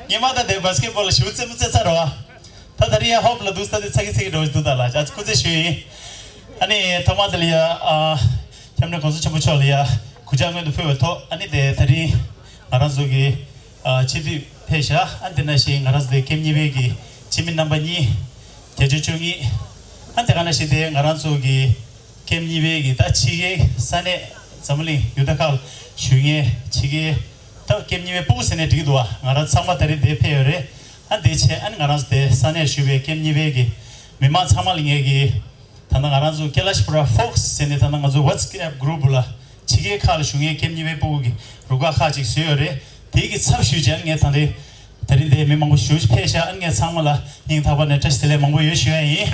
ཉི་མ་ད་དེ་བྷ་སི་ཀེ་ཊི་བྷོལ་ལ་ཞུ་རྩེད་མོ་རྩེ་ཚར་རོགས། ད་ད་རིང་ཡ་ཧོབ་ལ་འདུག་ས་དེ་ཚ་གི་ཚ་གི་འགྲོ་བཞིན་འདུག་ད་ལ་ཨ་ཙི་སྐུ་རྩེད་ཞུས་ཡིན། ཨ་ནི་ཐོག་མ་དེ་ལ་ཡ། ཨ། སྐྱབས་མགོན་གོང་ས་ཆེན་པོ་མཆོག་ལ་ཡ་གུས་ཕྱག་སྔོན་དུ་ཕུལ་བའི་ཐོག་ཨ་ནི་དེ་ད་རིང་ང་རང་ཚོ་གི་ཨ། སྤྱི་འཐུས་ཕེབས་ཤག་ཨ་དེ་ནང་བཞིན་ང་རང་ཚོ་དེ་ཀེམ་གཉིས་པའི་གི་སྤྱི་མི་རྣམ་པ་གཉིས། བརྒྱད་ཅུ་གྱ་གཉིས། ཨ་དེ་ག་ནང་བཞིན་དེ་ང་རང་ཚོ་གི་ཀེམ་གཉིས་པའི་གི་ད་ཕྱི་རྒྱལ་ས་གནས་འཛམ་བུ་གླིང་ཡུལ་དག་ཁག་ལ་བཞུགས་མཁན་ཕྱི་རྒྱལ་ད་ཀེམ་གཉིས་པའི་སྤུ་གུ་ཟེར་ནས་འགྲིག་གི་འདུག་བ། ང་རང་ཚང་མ་ད་རིང་དེ་ཕེབས་ཡོད་རེད། ཨ་དེ་བྱས་ཨ་ནི་ང་རང་ཚོ་དེ་ས་གནས་བཞུགས་པའི་ཀེམ་གཉིས་པའི་གི་མི་མང་ཚང་མ་ལ་ངས་གི་ད་ལྟ་ང་རང་ཚོ་ཀེ་ལཱ་ཤ་པུ་ར་ཕོག་སི་ཟེར་ནས་ད་ལྟ་ང་ཚོ་ཝ་ཊི་སི་ཨེབ་གུ་རུབ་ལ་ཕྱི་རྒྱལ་ཁག་ལ་བཞུགས་མཁན་ཀེམ་གཉིས་པའི་སྤུ་གུ་གི་རུ་ཁག་ཁག་ཅིག་བཟོས་ཡོད་རེད། དེའི་གི་ཚབ་ཞུས་བྱས་ངས་ད་རེས་ད་རིང་འདིར་མི་མང་པོ་ཞེ་པོ་ཅིག་ཕེབས་ཤག་ཨ་ངས་ཚང་མ་ལ་སྙིང་ཐག་པ་ནས་བཀྲ་ཤིས་བདེ་ལེགས་མང་པོ་ཡོད་ཞུ་ཡ་ཡིན།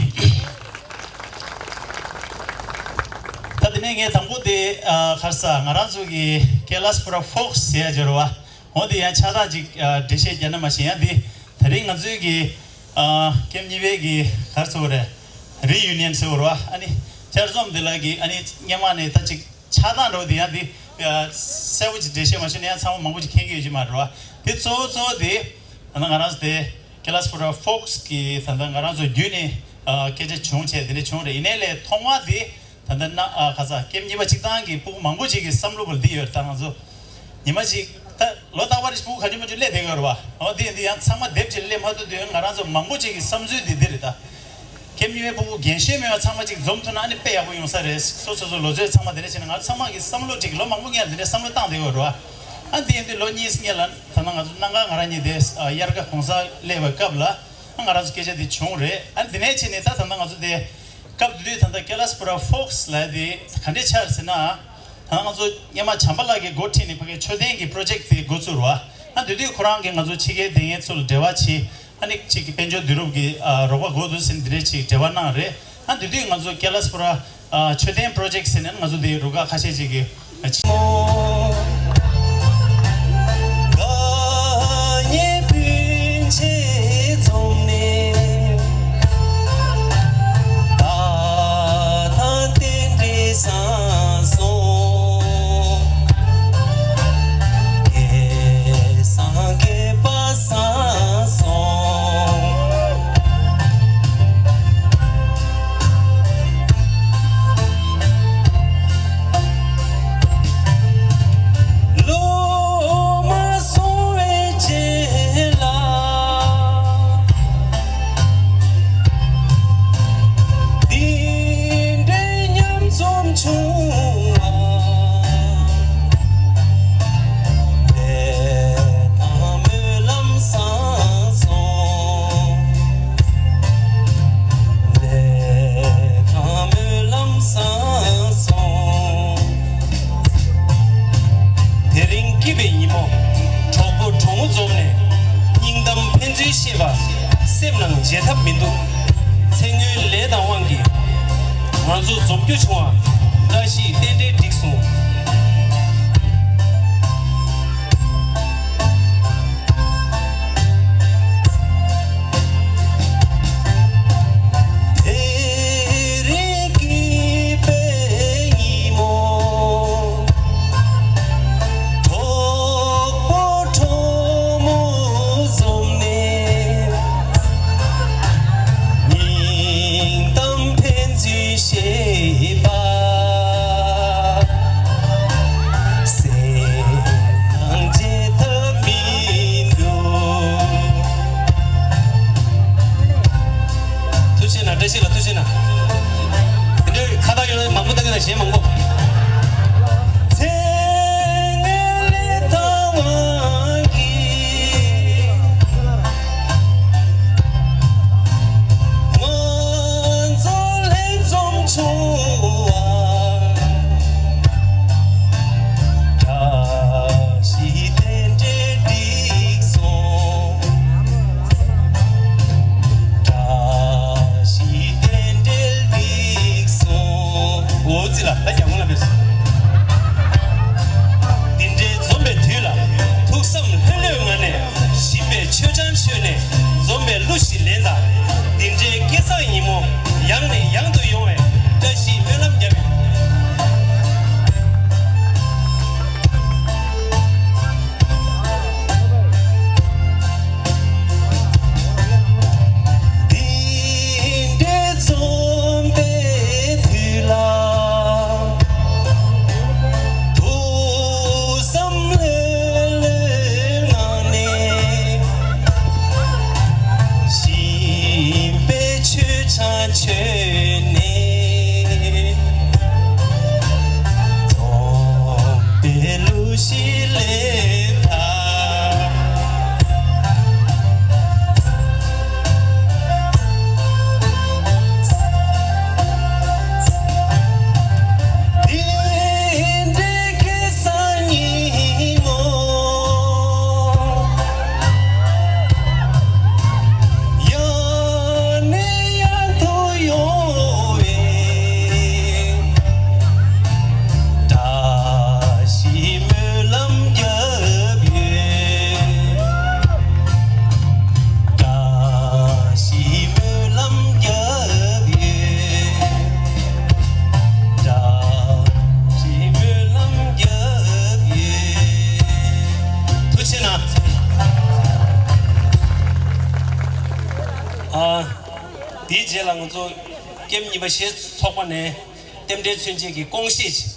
ད་དེ་ནས་ངས་དང་པོ་དེ་ཨ་ག་རེ་ཟ་ང་རང་ཚོ་གི་ཀེ་ལཱ་ཤ་པུ་ར་ཕོག་སི་ཟེར་ཡ་ཅིག་ཡོད་རེད་བ། འོ་དེ་ཡང་ཕྱག་རྟགས་ཅིག་ཨ་འགྲེལ་བཤད་རྒྱག་ན་མ་ཤེས་ཡང་དེ་ད་རིང་ང་ཚོའི་གི་ཨ་ཀེམ་གཉིས་པའི་གི་ག་རེ་ཟེར་དགོས་རེད། རི་ཡུ་ནི་ཡན་ཟེར་དགོས་རེད་བ། ཨ་ནི་བསྐྱར་འཛོམས་དེ་ལ་གི་ཨ་ནི་སྔོན་མ་ནས་ད་ཅིག་ཆགས་སྟངས་འདྲ་བོ་དེ་ཡང་དེ་གསལ་པོ་ཅིག་འགྲེལ་བཤད་མ་ཞུས་ན་ཡང་ཚང་མ་མང་པོ་ཅིག་མཁྱེན་གྱི་ཡོད་ཀྱི་མ་རེད་བ། དེ་གཙོ་བོ་གཙོ་བོ་དེ་ད་ལྟ་ང་རང་ཚོ་དེ་ཀེ་ལཱ་ཤ་པུ་ར་ཕོག་སི་གི་ད་ལྟ་ང་རང་ཚོ་བརྒྱུད་ནས་ཨ་སྐད་ཆ་བྱུང་བྱས་དེ་འདྲ་བྱུང་རེད། ཡིན་ནའི་ལས་ཐོག་མ་དེ་ད་ལྟ་ན་ཨ་ག་ས་ཀེམ་གཉིས་པ་གཅིག་ཐང་གི་སྤུ་གུ་མང་པོ་ཅིག་གི་བསམ་བློ་བར་འདི་ཡོད་ད་ང་ཚོ་ཉི་མ་ཅིག་ད་ལོ་རྟག་པར་སྤུ་གུ་ག་ཅི་མ་ཅི་སླེབས་བསྡད་ཀྱི་ཡོད་རེད་བ། འོ་དེ་འདི་ཡང་ཚང་མ་སྡེབ་ཅིག་སླེབས་མ་ཐུབ་དུས་ང་རང་ཚོ་མང་པོ་ཅིག་གི་བསམ་ཚུལ་འདི་འདི་རེད་ད། ཀེམ་གཉིས་པའི་སྤུ་གུ་རྒན་གཞོན་མེད་པ་ཚང་མ་ཅིག་འཛོམས་ཐུབ་ན་ཨ་ནི་དཔེ་ཡག་པོ་ཡོང་ས་རེད། སོ་སོ་སོ་ལོ་ཚོད་ཚང་མ་དེ་འདྲ་བྱས་ན་ང་ཚང་མ་གི་བསམ་བློ་ཅིག་ལོ་མང་པོ་སྔོན་ལ་དེ་འདྲའི་བསམ་བློ་བཏང་བསྡད་ཡོད་རེད་བ། ཨ་འདི་ཡིན་དུས་ལོ་གཉིས་སྔོན་ལ་ད་ལྟ་ང་ཚོ་སྣ་ཁ་ང་རང་གཉིས་དེ་དབྱར་ཁ་གུང་སེང་སླེབས་པའི་སྐབས་ལ་ཨ་ང་རང་ཚོ་སྐད་ཆ་འདི་བྱུང་རེད། ཨ་འདི་ནས་ཕྱིན་ནས་ད་ད་ལྟ་ང་ཚོ་དེ་སྐབས་དེ་དུས་ད་ལྟ་ཀེ་ལཱ་ཤ་པུ་ར་ཕོག་སི་ལབ་དེ་ག་འདྲས་ཆགས་ཟེར་ན། ད་ང་ཚོ་སྔོན་མ་བྱམས་པ་ལགས་ཀྱིས་འགོ་ཁྲིད་ནས་ཕ་གིའི་མཆོད་རྟེན་གྱི་པོ་རོ་ཇེག་དེ་འགོ་བཙུགས་རེད་བ། ཨ་དེ་དུས་ཁོ་རང་གིས་ང་ཚོ་ཕྱི་རྒྱལ་སྡོད་མཁན་ཚོ་ལ་འབྲེལ་བ་བྱས། ཨ་ནི་གཅིག་གི་དཔལ་འབྱོར་བསྡུ་རུབ་ཀྱི་ཨ་རོགས་པ་དགོས་འདུག་ཟེར་ནས་འདི་འདྲས་ཅིག་འབྲེལ་བ་གནང་རེད། ཨ་དེ་དུས་ང་ཚོ་ཀེ་ལཱ་ཤ་པུ་ར་ཨ་མཆོད་རྟེན་པོ་རོ་ཇེག་ཟེར་ནས་ང་ཚོ་དེ་རུ་ཁག་ཁ་ཤས་ཅིག་གིས་ཨ་ཅི། པ་སེམས་ནང་བརྗེད་ཐབས་མི་འདུག། ཚེ་སྔོན་ལས་དང་དབང་གིས་ང་ཚོ་འཛོམས་རྒྱུ་བྱུང་བ། བཀྲ་ཤིས་རྟེན་འབྲེལ་འགྲིག་སོང་། དེ་རིང་སྐྱིད་པའི་ཉིན་མོ། གྲོགས་པོ་གྲོགས་མོ་འཛོམས་ནས། སྙིང་གཏམ་ཕན་ཚུན་བཤད་པ། སེམས་ནང་བརྗེད་ཐབས་མི་འདུག། ཐུགས་རྗེ་གནང་། བཀྲ་ཤིས་ལགས་ཐུགས་རྗེ་གནང་། དེ་འདྲའི་ཁ་བཏགས་ཡོད་ན་མང་པོ་བཏགས་ཀྱི་ན་གཞན་མང་པོ། ཚེ་སྔོན་ལས་དང་དབང་གིས། ང་ཚོ་ལྷན་འཛོམས་བྱུང་བ། བཀྲ་ཤིས་རྟེན་འབྲེལ་འགྲིག་སོང་། བཀྲ་ཤིས་རྟེན་འབྲེལ་འགྲིག་སོང་། འོ་ཙི་ལ་ད་རྒྱ་མོ་ལ་ཕེབས་སོང་། འདི་འདྲའི་འཛོམས་པའི་དུས་ལ། ཐུགས་བསམ་ལྷོད་ལྷོད་ངང་ནས། བཞིན་པའི་མཆོད་ཆང་མཆོད་ནས། འཛོམས་པའི་གླུ་ཞིག་ལེན་དང་། འདི་འདྲའི་སྐལ་བཟང་ཉིན་མོ། ཡང་ནས་ཡང་དུ་ཡོང་བའི། བཀྲ་ཤིས་སྨོན་ལམ་རྒྱབ་ཡོད། འདི་འདྲའི་འཛོམས་པའི་དུས་ལ། ཐུགས་བསམ་ལྷོད་ལྷོད་ངང་ནས། བཞིན་པའི་མཆོད་ཆང་མཆོད་ནས། འཛོམས་པའི་གླུ་ཞིག་ལེན་དང་། འདི་འདྲའི་སྐལ་བཟང་ཉིན་མོ། ཡང་ནས་ཡང་དུ་ཡོང་བའི། བཀྲ་ཤིས་སྨོན་ལམ་རྒྱབ་ཡོད། བཀྲ་ཤིས་སྨོན་ལམ་རྒྱབ་ཡོད། བཀྲ་ཤིས་སྨོན་ལམ་རྒྱབ་ཡོད། ཐུགས་རྗེ་གནང་། ཨ། དེའི་རྗེས་ལ་ང་ཚོ་ཀེམ་གཉིས་པ་གཞས་ཚོགས་པ་ནས་རྟེན་འབྲེལ་མཚོན་བྱེད་ཀྱི་ཀོང་གཞས་ཅིག།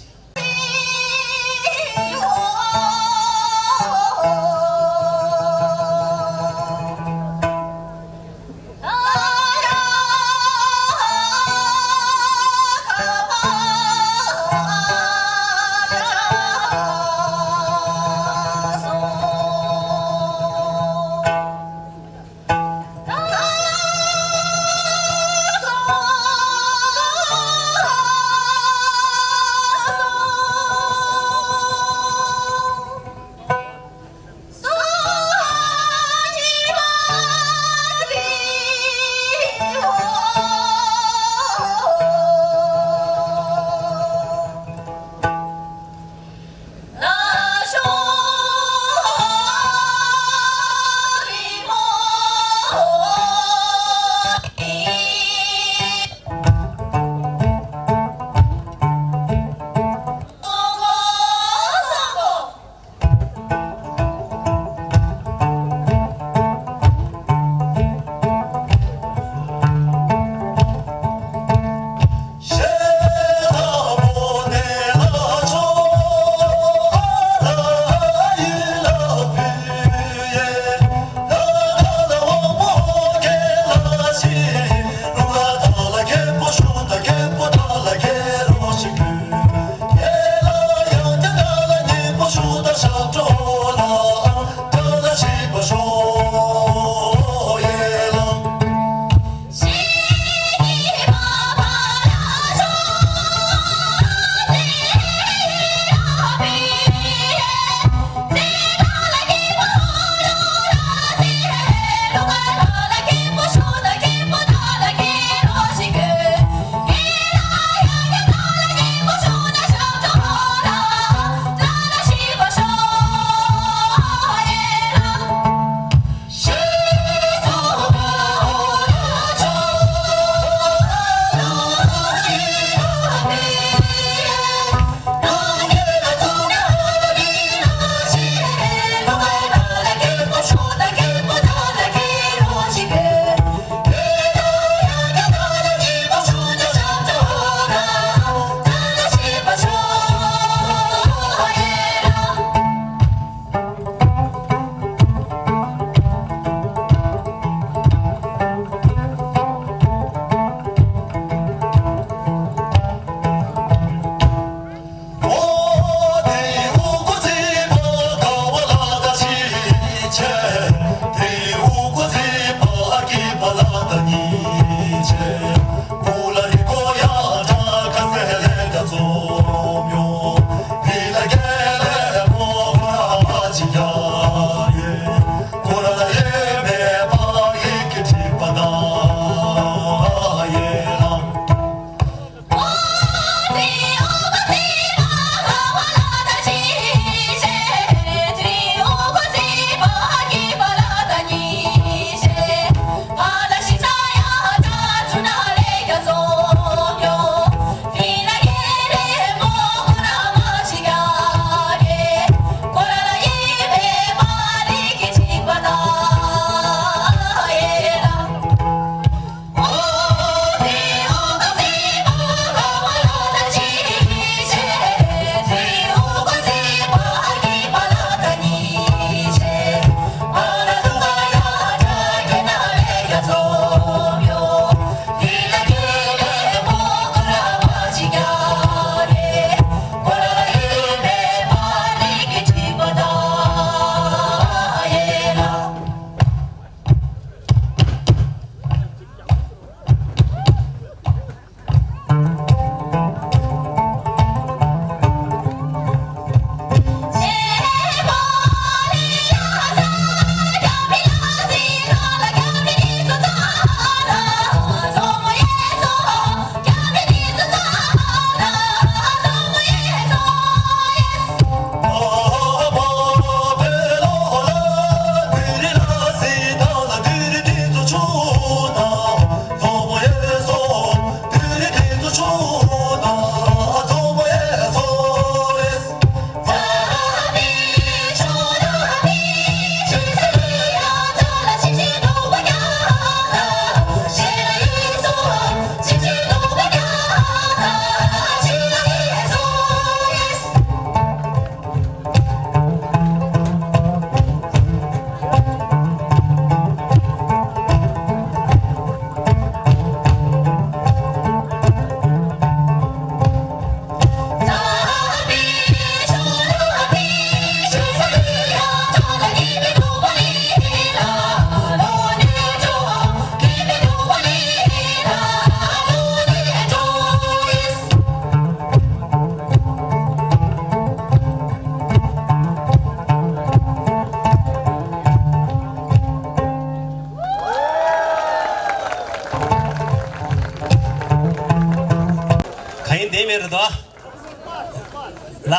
ལ།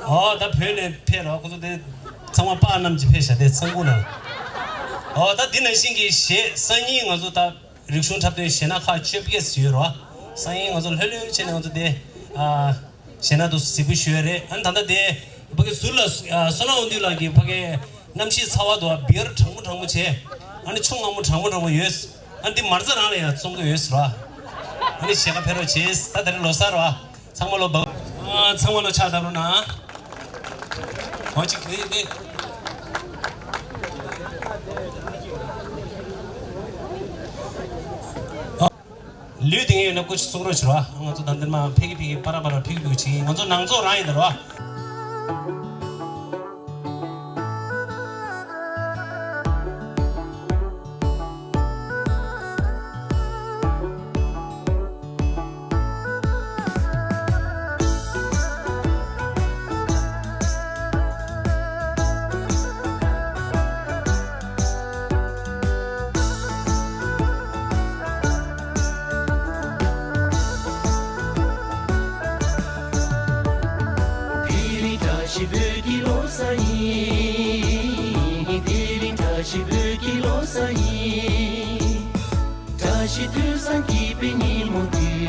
ཨོ་ད་བོད་ནས་ཕེབས་རོགས། ཁོ་ཚོ་དེ་ཚང་མ་པཱ་རྣམས་ཀྱིས་ཕེབས་བཞག་དེ་ཚང་ཁུག་ནང་། ཨོ་ད་འདི་ནང་བཞིན་གྱི་གཞས་སང་ཉིན་ང་ཚོ་ད་རིག་གཞུང་འཁྲབ་སྟོན་གཞས་སྣ་ཁག་བཅོ་བརྒྱད་ཙམ་ཡོད་རོགས། སང་ཉིན་ང་ཚོ་ལྷོད་ལྷོད་བྱས་ནས་ང་ཚོ་དེ་ཨ། གཞས་སྣ་དུ་གཟིགས་འབུལ་ཞུ་ཡ་རེད། ཨ་ནི་ད་ལྟ་དེ་ཕ་གི་ཟུར་ལ་བསོད་ནམས་དབང་འདུས་ལགས་ཀྱིས་ཕ་གི་གནམ་གཤིས་ཚ་བ་འདུག་བ། བི་ཡར་གྲང་མོ་གྲང་མོ་བྱས། ཨ་ནི་ཆུ་མངར་མོ་གྲང་མོ་གྲང་མོ་ཡོད། ཨ་ནི་འདི་མ་རྩ་རང་ལ་ཡང་བཙོང་གི་ཡོད་ཟེར་བ། ཨ་ནི་ཞལ་ཁ་ཕེབས་རོགས་བྱས། ད་དེ་རིང་ལོ་གསར་བ། ཚང་མ་ལོ་བ། ཨ་ཚང་མ་ལོ་ཕྱག་བཏབ་རོགས་གནང་། འོ་ཅིག་རེད་རེད། ལུས་དེ་ངས་ཡོད་ན་སྐུ་མཁྱེན་གསུང་རོགས་བྱེད་རོགས། ང་ཚོ་ད་འདིར་མ་ཕེབས་ཀྱི་ཕེབས་ཀྱི་པ་ར་པ་ར་ཕེབས་ཀྱི་ཕེབས་ཀྱི་བྱེད་ཀྱི། ང་ཚོ་ནང་ཚོགས་རང་ཡིན་ད་རོགས། དེ་རིང་བཀྲ་ཤིས་བོད་ཀྱི་ལོ་གསར་ཡིན། དེ་རིང་བཀྲ་ཤིས་བོད་ཀྱི་ལོ་གསར་ཡིན། བཀྲ་ཤིས་དུས་བཟང་སྐྱིད་པའི་ཉིན་མོ་འདི།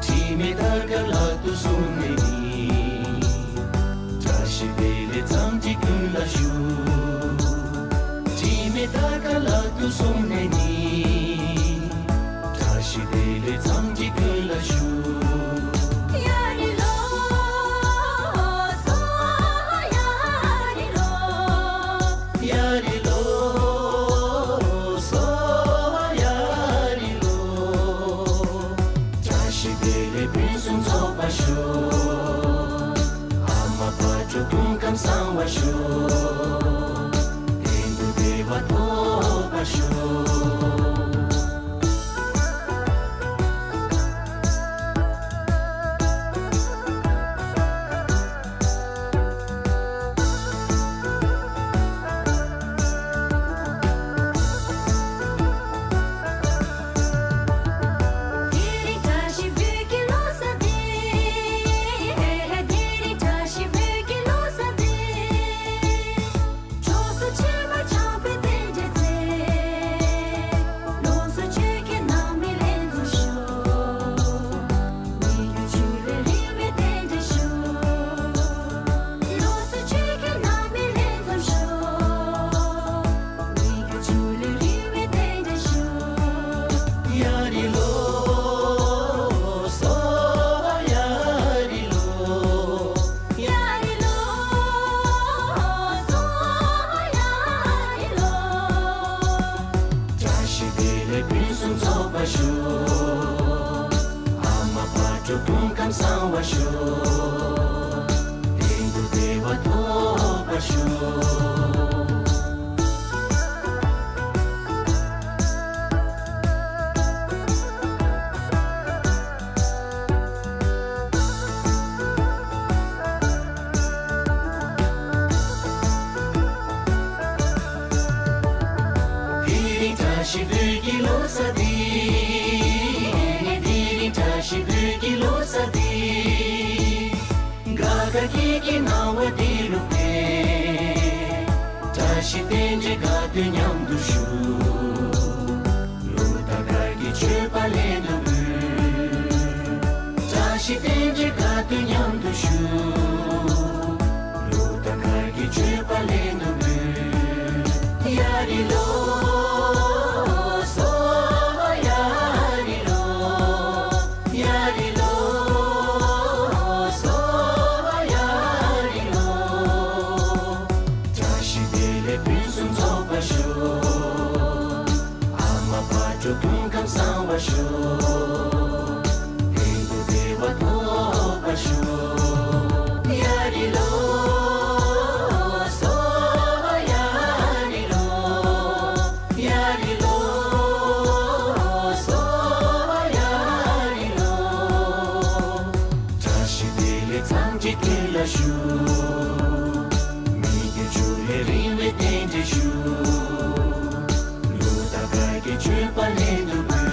དྲི་མེད་དར་དཀར་ལག་ཏུ་བཟུང་ནས་ནི། བཀྲ་ཤིས་བདེ་ལེགས་འཚམས་འདྲི་ཀུན་ལ་ཞུ། དྲི་མེད་དར་དཀར་ལག་ཏུ་བཟུང་ནས་ནི། བཀྲ་ཤིས་བདེ་ལེགས་འཚམས་འདྲི་ཀུན་ལ་ཞུ། ཡ་རི་ལོ་སོ། ཡ་རི་ལོ། ཡ་རི་ལོ་སོ། ཡ་རི་ལོ། བཀྲ་ཤིས་བདེ་ལེགས་ཕུན་སུམ་ཚོགས་པར་ཤོག། ཨ་མ་དཔལ་འབྱོར་སྐྱོང་ཁམས་བཟང་བར་ཤོག། གཏན་དུ་བདེ་བ་ཐོབ་པར་ཤོག། དེ་རིང་བཀྲ་ཤིས་བོད་ཀྱི་ལོ་གསར་བདེ། དེ་རིང་བཀྲ་ཤིས་བོད་ཀྱི་ལོ་གསར་བདེ། སྤྲོ་སོ་ཆེན་པོ་འཆང་བའི་རྟེན་འབྲེལ་མཛད། ལོ་གསར་ཆོས་ཀྱི་རྣམ་སྨིན་ལེགས་འཛོམས་ཤོག། ཉིན་རྒྱུན་ཕྱུག་ལས་རིང་བའི་རྟེན་འབྲེལ་ཤོག། ལོ་གསར་ཆོས་ཀྱི་རྣམ་སྨིན་ལེགས་འཛོམས་ཤོག། ཉིན་རྒྱུན་ཕྱུག་ལས་རིང་བའི་རྟེན་འབྲེལ་ཤོག། ཡ་རི་ལོ་སོ། ཡ་རི་ལོ། ཡ་རི་ལོ་སོ། ཡ་རི་ལོ། བཀྲ་ཤིས་བདེ་ལེགས་ཕུན་སུམ་ཚོགས་པར་ཤོག། ཨ་མ་དཔལ་འབྱོར་སྐྱོང་ཁམས་བཟང་བར་ཤོག། གཏན་དུ་བདེ་བ་ཐོབ་པར་ཤོག། དེ་རིང་བཀྲ་ཤིས་བོད་ཀྱི་ལོ་གསར་འདི། དེ་རིང་བཀྲ་ཤིས་བོད་ཀྱི་ལོ་གསར་འདི། དགའ་དགའ་སྐྱིད་སྐྱིད་སྣང་བ་འདི་རུ་སྟེར། བཀྲ་ཤིས་རྟེན་འབྲེལ་དགའ་སྟོན་མཉམ་དུ་ཞུ། ལོ་དང་དགའ་སྐྱིད་མཆོད་པ་ལྷན་དུ་འབུལ། བཀྲ་ཤིས་རྟེན་འབྲེལ་དགའ་སྟོན་མཉམ་དུ་ཞུ། ལོ་དང་དགའ་སྐྱིད་མཆོད་པ་ལྷན་དུ་འབུལ། ཡ་རི་ལོ་སོ། ཡ་རི་ལོ། ཡ་རི་ལོ་སོ། ཡ་རི་ལོ། བཀྲ་ཤིས་བདེ་ལེགས་ཕུན་སུམ་ཚོགས་པར་ཤོག། ཨ་མ་དཔལ་འབྱོར་སྐྱོང་ཁམས་བཟང་བར་ཤོག། གཏན་དུ་བདེ་བ་ཐོབ་པར་ཤོག། ཡ་རི་ལོ་སོ། ཡ་རི་ལོ། ཡ་རི་ལོ་སོ། ཡ་རི་ལོ། བཀྲ་ཤིས་བདེ་ལེགས་འཚམས་འདྲི་ཀུན་ལ་ཞུ། མི་རྒྱུ་ཕྱུག་ལས་རིང་བའི་རྟེན་འབྲེལ་ཞུ། ལོ་དང་དགའ་སྐྱིད་མཆོད་པ་ལྷན་དུ་འབུལ།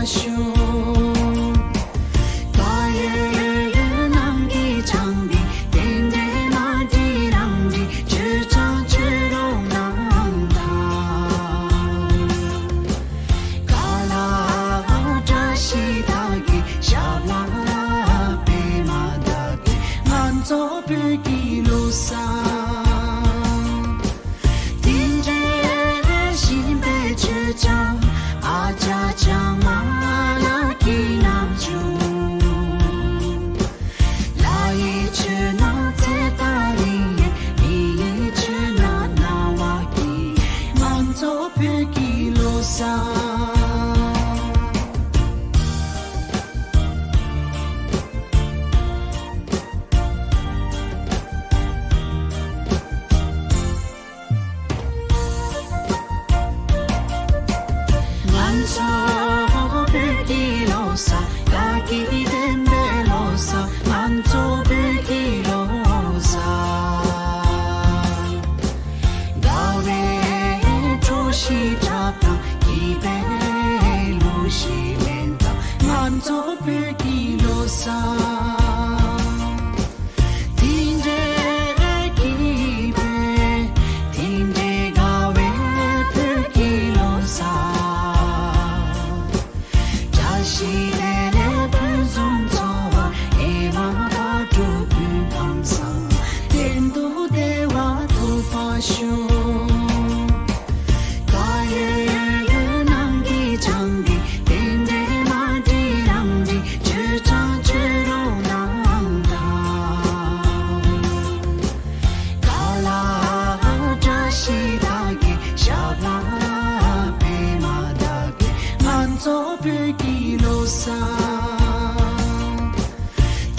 ཞུ། ད་ཡོད་ཡོད་ནང་གི་ཆང་འདི་དེ་འདྲའི་མ་འདྲི་རང་འདྲི་ཆོས་ཆང་ཆོས་རོགས་ནང་ད། ག་ལ་བཀྲ་ཤིས་དག་གི་ཞབས་ལ་པད་མ་དག་གི་ང་ཚོ་བོད་ཀྱི་ལོ་གསར། དེ་འདྲའི་ཞིམ་པའི་མཆོད་ཆང་ཨ་ཅག་ཆང་མ་ལ་གི་ནམ་ཆུང་། ལ་ཡི་ཆུ་ན་ཚེ་ད་རིང་ཡེ། མི་ཡི་ཆུ་ན་ན་བ་གི་ང་ཚོ་བོད་ཀྱི་ལོ་གསར། ང་ཚོ་བོད་ཀྱི་ལོ་གསར། དགའ་སྐྱིད་ལྡན་པའི་ལོ་གསར། ང་ཚོ་བོད་ཀྱི་ལོ་གསར། དགའ་བའི་གྲོ་ཞིག་འཁྲབ་དང་། སྐྱིད་པའི་གླུ་ཞིག་ལེན་དང་། ང་ཚོ་བོད་ཀྱི་ལོ་གསར། དེ་འདྲའི་སྐྱིད་པའི། དེ་འདྲའི་དགའ་བའི་བོད་ཀྱི་ལོ་གསར། བཀྲ་ཤིས་བདེ་ལེགས་ཕུན་སུམ་ཚོགས། ཨེ་མ་བག་དྲོ་ཕུན་ཁམས་བཟང་། བརྟན་དུ་བདེ་བ་ཐོབ་པར་ཤོག་ད་ཡོད་ཡོད་ནང་གི་ཆང་འདི་དེ་འདྲའི་མ་འདྲི་རང་འདྲི་ཆོས་ཆང་ཆོས་རོགས་ནང་ད། ག་ལ་བཀྲ་ཤིས་དག་གི་ཞབས་ལ་པད་མ་དག་གི་ང་ཚོ་བོད་ཀྱི་ལོ་གསར།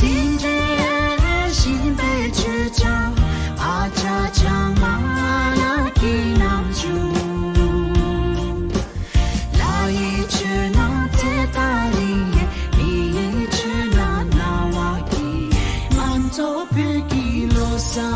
དེ་འདྲའི་ཞིམ་པའི་མཆོད་ཆང་ཨ་ཅག་ཆང་མ་ལ་གི་ནམ་ཆུང་། ལ་ཡི་ཆུ་ན་ཚེ་ད་རིང་ཡེ། མི་ཡི་ཆུ་ན་ན་བ་གི་ང་ཚོ་བོད་ཀྱི་ལོ་གསར།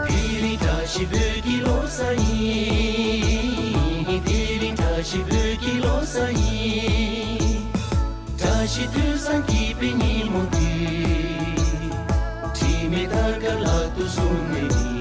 དེ་རིང་བཀྲ་ཤིས་བོད་ཀྱི་ལོ་གསར་ཡིན། དེ་རིང་བཀྲ་ཤིས་བོད་ཀྱི་ལོ་གསར་ཡིན། བཀྲ་ཤིས་དུས་བཟང་སྐྱིད་པའི་ཉིན་མོ་འདི། དྲི་མེད་དར་དཀར་ལག་ཏུ་བཟུང་ནས།